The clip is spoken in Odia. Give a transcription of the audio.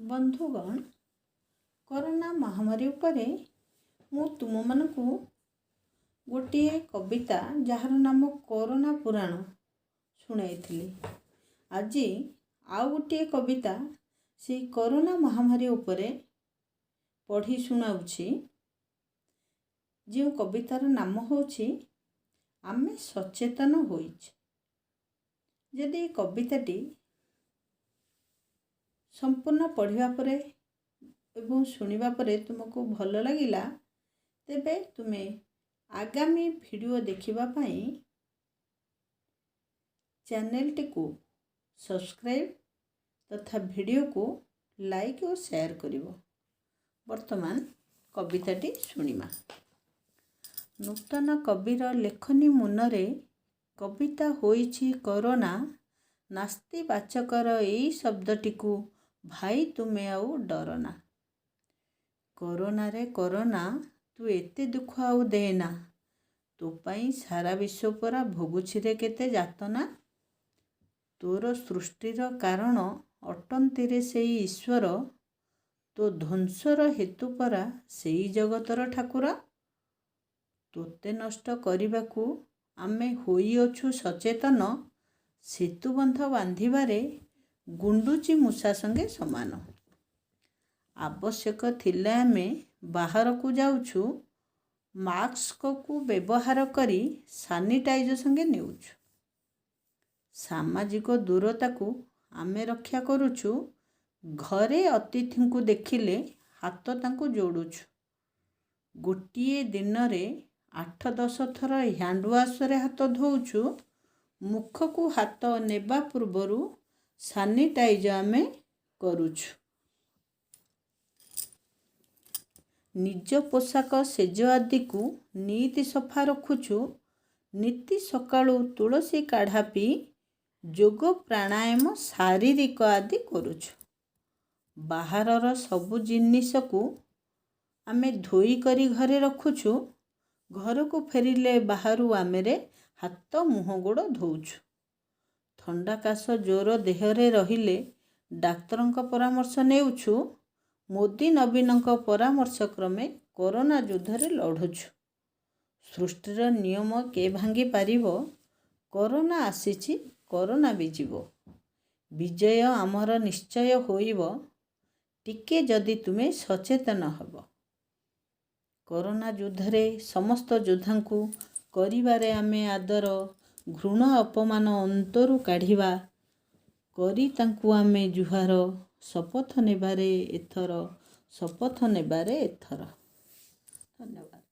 ବନ୍ଧୁଗଣ, କରୋନା ମହାମାରୀ ଉପରେ ମୁଁ ତୁମମାନଙ୍କୁ ଗୋଟିଏ କବିତା, ଯାହାର ନାମ କରୋନା ପୁରାଣ, ଶୁଣାଇଥିଲି। ଆଜି ଆଉ ଗୋଟିଏ କବିତା ସେଇ କରୋନା ମହାମାରୀ ଉପରେ ପଢ଼ି ଶୁଣାଉଛି, ଯେଉଁ କବିତାର ନାମ ହେଉଛି ଆମେ ସଚେତନ ହୋଇଛୁ। ଯଦି ଏ କବିତାଟି ସମ୍ପୂର୍ଣ୍ଣ ପଢ଼ିବା ପରେ ଏବଂ ଶୁଣିବା ପରେ ତୁମକୁ ଭଲ ଲାଗିଲା, ତେବେ ତୁମେ ଆଗାମୀ ଭିଡ଼ିଓ ଦେଖିବା ପାଇଁ ଚ୍ୟାନେଲଟିକୁ ସବସ୍କ୍ରାଇବ୍ ତଥା ଭିଡ଼ିଓକୁ ଲାଇକ୍ ଓ ସେୟାର କରିବ। ବର୍ତ୍ତମାନ କବିତାଟି ଶୁଣିବା। ନୂତନ କବିର ଲେଖନୀ ମୁନରେ କବିତା ହୋଇଛି କରୋନା। ନାସ୍ତିବାଚକର ଏଇ ଶବ୍ଦଟିକୁ ଭାଇ ତୁମେ ଆଉ ଡରନା। କରୋନାରେ କରୋନା, ତୁ ଏତେ ଦୁଃଖ ଆଉ ଦେନା। ତୋ ପାଇଁ ସାରା ବିଶ୍ୱ ପରା ଭୋଗୁଛିରେ କେତେ ଯାତନା। ତୋର ସୃଷ୍ଟିର କାରଣ ଅଟନ୍ତିରେ ସେଇ ଈଶ୍ୱର। ତୋ ଧ୍ୱଂସର ହେତୁ ପରା ସେଇ ଜଗତର ଠାକୁର। ତୋତେ ନଷ୍ଟ କରିବାକୁ ଆମେ ହୋଇଅଛୁ ସଚେତନ। ସେତୁବନ୍ଧ ବାନ୍ଧିବାରେ ଗୁଣ୍ଡୁଚି ମୂଷା ସଙ୍ଗେ ସମାନ। ଆବଶ୍ୟକ ଥିଲେ ଆମେ ବାହାରକୁ ଯାଉଛୁ, ମାସ୍କକୁ ବ୍ୟବହାର କରି ସାନିଟାଇଜର ସଙ୍ଗେ ନେଉଛୁ। ସାମାଜିକ ଦୂରତାକୁ ଆମେ ରକ୍ଷା କରୁଛୁ। ଘରେ ଅତିଥିଙ୍କୁ ଦେଖିଲେ ହାତ ତାଙ୍କୁ ଯୋଡ଼ୁଛୁ। ଗୋଟିଏ ଦିନରେ 8-10 ଥର ହ୍ୟାଣ୍ଡ ୱାଶରେ ହାତ ଧୋଉଛୁ। ମୁଖକୁ ହାତ ନେବା ପୂର୍ବରୁ ସାନିଟାଇଜ ଆମେ କରୁଛୁ। ନିଜ ପୋଷାକ, ଶେଯ ଆଦିକୁ ନିତି ସଫା ରଖୁଛୁ। ନିତି ସକାଳୁ ତୁଳସୀ କାଢ଼ା ପିଇ ଯୋଗ, ପ୍ରାଣାୟାମ, ଶାରୀରିକ ଆଦି କରୁଛୁ। ବାହାରର ସବୁ ଜିନିଷକୁ ଆମେ ଧୋଇ କରି ଘରେ ରଖୁଛୁ। ଘରକୁ ଫେରିଲେ ବାହାରୁ ଆମେରେ ହାତ, ମୁହଁ, ଗୋଡ଼ ଧୋଉଛୁ। ଥଣ୍ଡା, କାଶ, ଜ୍ୱର ଦେହରେ ରହିଲେ ଡାକ୍ତରଙ୍କ ପରାମର୍ଶ ନେଉଛୁ। ମୋଦି ନବୀନଙ୍କ ପରାମର୍ଶ କ୍ରମେ କରୋନା ଯୁଦ୍ଧରେ ଲଢ଼ୁଛୁ। ସୃଷ୍ଟିର ନିୟମ କେ ଭାଙ୍ଗି ପାରିବ? କରୋନା ଆସିଛି, କରୋନା ବି ଯିବ। ବିଜୟ ଆମର ନିଶ୍ଚୟ ହୋଇବ, ଟିକେ ଯଦି ତୁମେ ସଚେତନ ହେବ। କରୋନା ଯୁଦ୍ଧରେ ସମସ୍ତ ଯୋଦ୍ଧାଙ୍କୁ କରିବାରେ ଆମେ ଆଦର। ଘୃଣା, ଅପମାନ ଅନ୍ତରୁ କାଢ଼ିବା, କରି ତାଙ୍କୁ ଆମେ ଜୁହାର। ଶପଥ ନେବାରେ ଏଥର, ଶପଥ ନେବାରେ ଏଥର। ଧନ୍ୟବାଦ।